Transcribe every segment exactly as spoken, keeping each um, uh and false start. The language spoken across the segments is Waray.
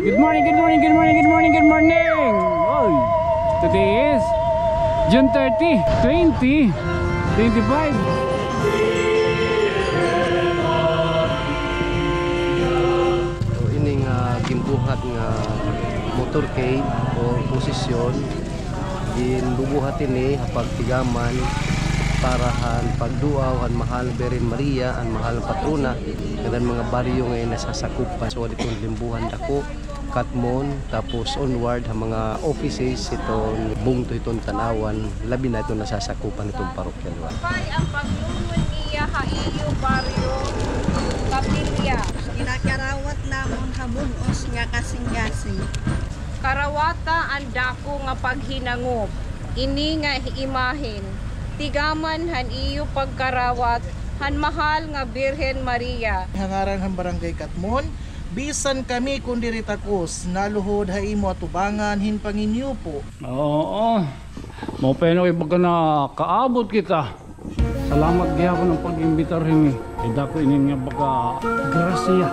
Good morning, good morning, good morning, good morning, good morning. Oy. Today is June thirty, twenty twenty-five. So, ini nga ginbuhat nga motorcade o posisyon, ginbubuhat ini ha pagtigaman para han pagduaw han Mahal Birhen Maria, an mahal nga patrona, ngan an mga baryo nga iya nasasakupan. So, didto ha Limbuhan Dako, Catmon, tapos onward ha mga offices hiton bungto hiton Tanauan, labi na hiton nasasakupan hiton parokya liwat. Pay an paglungon niya ha iyo baryo, kapilya. Ginakarawat namon ha bug-os nga kasingkasing. Karawata an dako nga paghinangob. Ini nga imahen, tigaman han iyo pagkarawat han mahal nga Birhen Maria. Ha ngaran han Barangay Catmon, bisan kami kon diri takos, naluhod ha imo atubangan hin panginyupo. Oo. Maupay na kay baga nakaabot kita. Salamat gihapon han pag-imbitar hini. Kay dako ini nga baga grasya.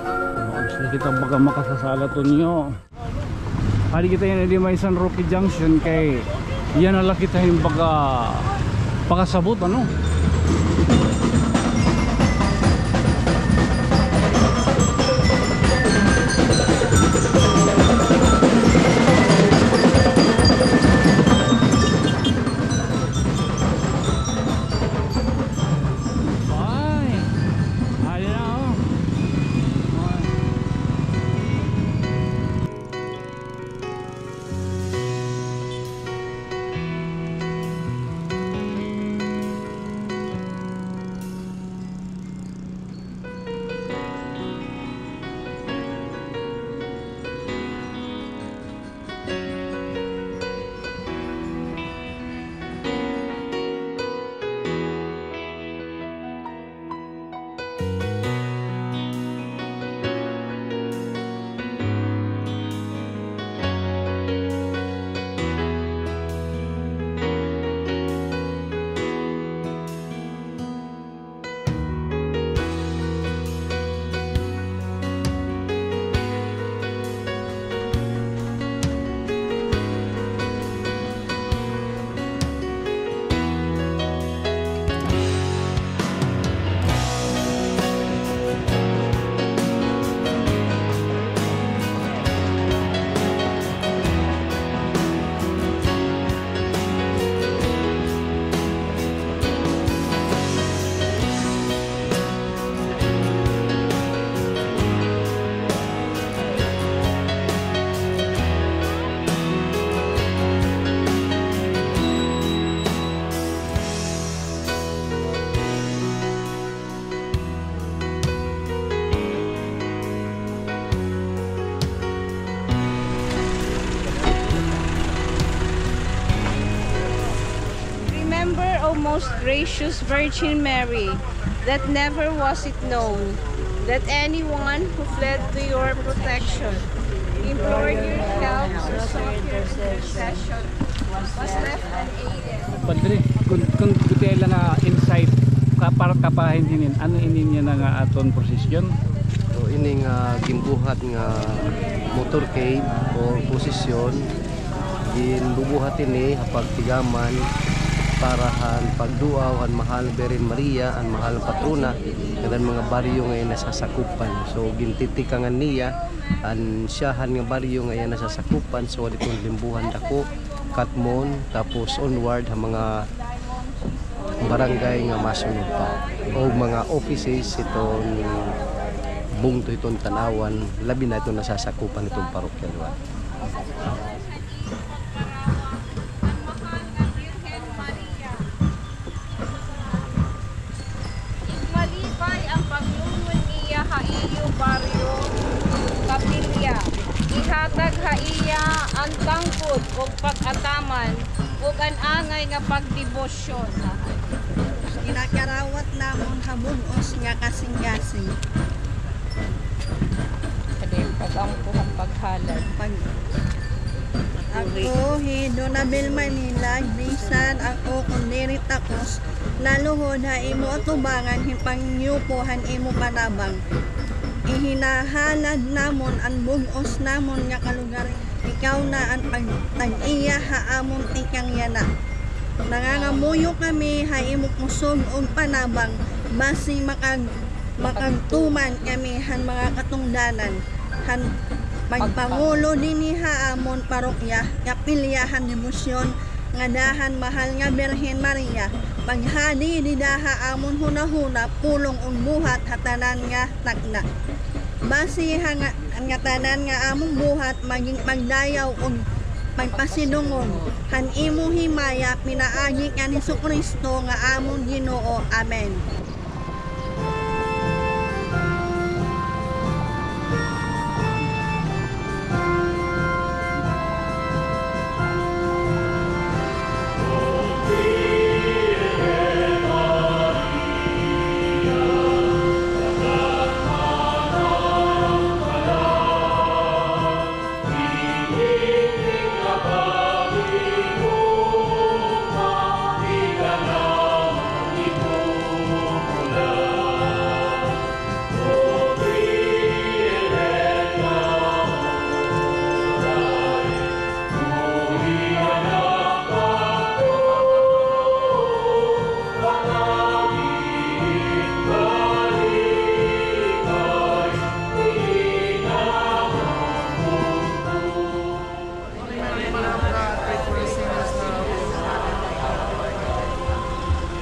Gusto kita baga makasasala to niyo. Adi kita yana didi may San Roque Junction kay yana la kita hin baga pakasabot, ano? Ay, adi na, oh. Remember, O most gracious Virgin Mary, that never was it known that anyone who fled to your protection, implored your help, or sought your intercession, was left unaided. Padre, kun, kun, kun tiya la nga insight, ka, para kapahin hinin, ano ini niya na nga aton prosesyon? So, ini nga ginbuhat nga motorcade o posisyon, ginbubuhat ini ha pagtigaman para han pagduaw han mahal Birhen Maria, an mahal nga patrona, ngan an mga baryo nga iya nasasakupan. So, gintitikangan niya an siyahan nga baryo nga iya nasasakupan. So, didto ha Limbuhan Dako, Catmon, tapos onward ha mga barangay nga masunod pa, o mga offices hiton bungto hiton Tanauan, labi na hiton nasasakupan hiton parokya liwat. Igmalipay an paglungon niya ha iyo baryo, kapilya. Ihatag ha iya an tangkod ug pag-ataman ug an angay nga pagdebosyon. Ginakarawat namon ha bug-os nga kasingkasing. Kadi pag-ampo han paghalad. Pag-, ako, hi Donabel Manila, bisan ako kon diri takos, naluhod ha imo atubangan hin panginyupo han imo panabang. ihinahalad namon an bug-os namon nga kalugaringon. Ikaw na an pagtag-iya ha amon tikang yana. Nangangamuyo kami ha imo kusog ug panabang, basi makag-, makagtuman kami han mga katungdanan, han pagpangulo dinhi ha amon parokya, kapilya han debosyon ngada han mahal nga Birhen Maria, paghadi dida ha amon hunahuna, pulong ug buhat ha tanan nga takna. Basi ha nga, nga tanan nga amon buhat maging pagdayaw ug pagpasidungog han imo himaya, pinaagi kan Jesucristo nga amon Ginoo. Amen.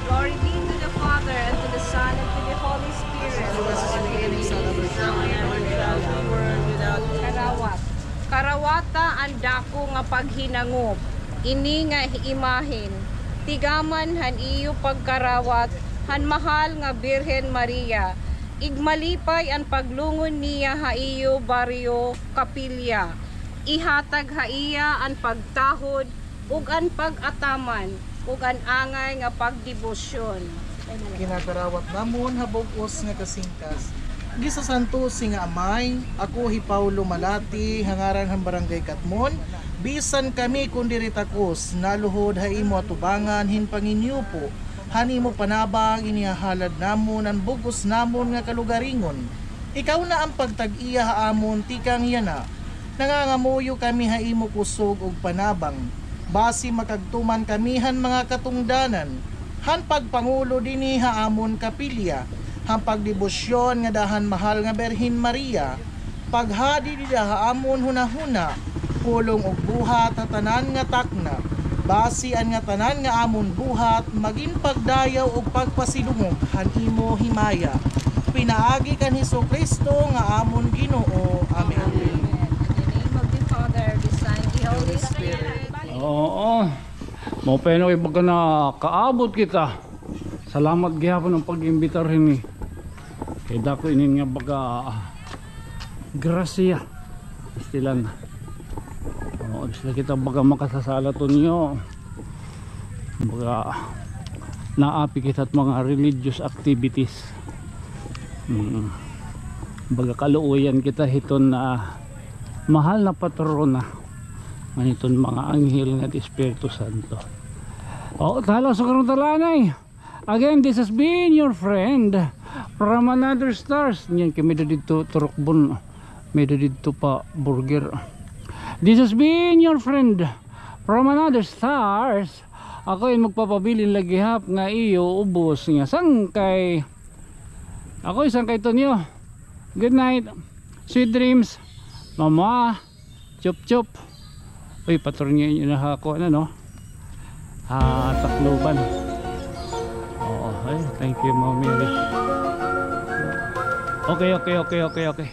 Glory be to the Father, and to the Son, and to the Holy Spirit. As it was in the beginning, so now and forever, and shall be, world without end. Karawat. Karawata an dako nga paghinangob, ini nga imahen, tigaman han iyo pagkarawat han mahal nga Birhen Maria. Igmalipay an paglungon niya ha iyo baryo, kapilya. Ihatag ha iya an pagtahod ug an pag-ataman, ug an angay nga pagdebosyon. Kinakarawat namon ha bug-os nga kasingkas. Gisasantosi nga Amay, ako hi Paulo Malati, ha ngaran han Barangay Catmon, bisan kami kon diri takos, naluhod ha imo atubangan hin panginyupo, han imo panabang inihahalad namon an bug-os namon nga kalugaringon. Ikaw na an pagtag-iya ha amon tikang yana. Nangangamuyo kami ha imo kusog ug panabang, basi makagtuman kami han mga katungdanan, han pagpangulo dinhi ha amon kapilya, han pagdebosyon ngada han mahal nga Birhen Maria, paghadi dida ha amon hunahuna, pulong ug buhat ha tanan nga takna, basi an ngatanan nga amon buhat magin pagdayaw ug pagpasidungog han imo himaya. Pinaagi kan Jesucristo nga amon Ginoo. Amen. In the name of the Father, the Son, the Holy Spirit. Oo. Maupay na kay baga nakaabot kita. Salamat gihapon an pag-imbitar hini. Kay dako inin nga baga, ah, grasya. Istilan. Oo, isla kita baga makasasala tunyo. Baga naapi kita hit mga religious activities. Mm. Baga kaluoyan kita hiton, ah, mahal na patrona ngan hiton mga anghel ngan Espiritu Santo. O, tala sa karong talanay. Again, this has been your friend from another stars. Niyan kay may-ada didto turukbon, may-ada didto pa burger. This has been your friend from another stars. Ako in magpapabilin la gihap nga iyo ubos nga sangkay. Ako in sangkay Tonyo. Good night. Sweet dreams. Mama. Chup, chup. Uy, patrol niyo yun ha kuan, ano? Ah, Tacloban. Oo, ay, thank you, Ma'am Mary. Okay, okay, okay, okay, okay.